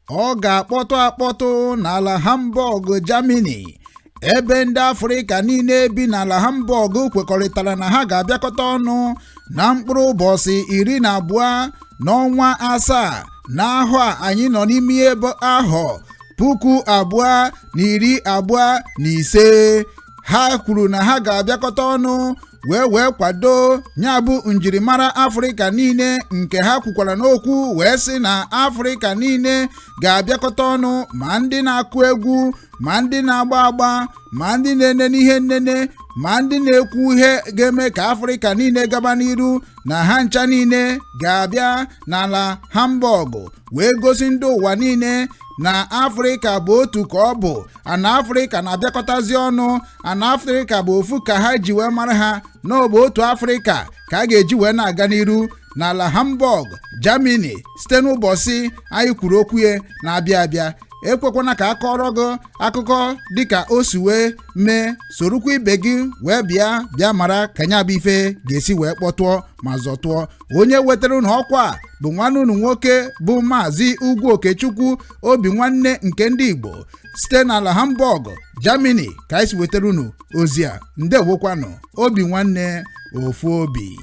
Ọ ga-akpọtụ akpọtụ n'ala Hamburg, Germany, ebe ndị Afrịka niile bi n'ala Hamburg kwekọrịtara na ha ga-abịakọta ọnụ na mkpụrụ ụbọchị 12 n'ọnwa 7 n'ahọ a anyị nọ n'ime ebe ahọ 2025. Ha kwuru na ha ga-abịakọta ọnụ wee kwado ya bụ njirimara Afrịka niile, nke ha kwukwara n'okwu wee sị na Afrịka niile ga-abịakọta ọnụ, ma ndị na-akụ egwu, ma ndị na-agba agba, ma ndị na-enene ihe nnene, ma ndị na-ekwu ihe ga-eme ka Afrịka niile gaba n'iru, na ha ncha niile ga-abịa n'ala Hamburg wee gosi ndị ụwa niile na Afrịka bụ otu ka ọ bụ, ana Afrịka na-abịakọtazi ọnụ, ana Afrịka bụ ofu ka ha ji wee mara ha na ọ bụ otu Afrịka ka a ga-eji wee na-aga n'iru n'ala Hamburg, Germany, site n'ụbọchị anyị kwuru okwu ya na-abịa abịa. Ekwekwana ka a kọrọ gị akụkọ dịka o si wee mee. Sorokwa ibe gị wee bịa bịa mara ka nya bụ ife ga-esi wee kpọtụọ ma zọtụọ. Onye wetara unu ọkwa a bụ nwanne unu nwoke, bụ Maazị Ugwu Okechukwu Obi Nwanne nke ndị Igbo, site n'ala Hamburg, Germany, ka anyị si wetara unu ozi a. Ndewokwanụ. Obi nwanne, ofu obi.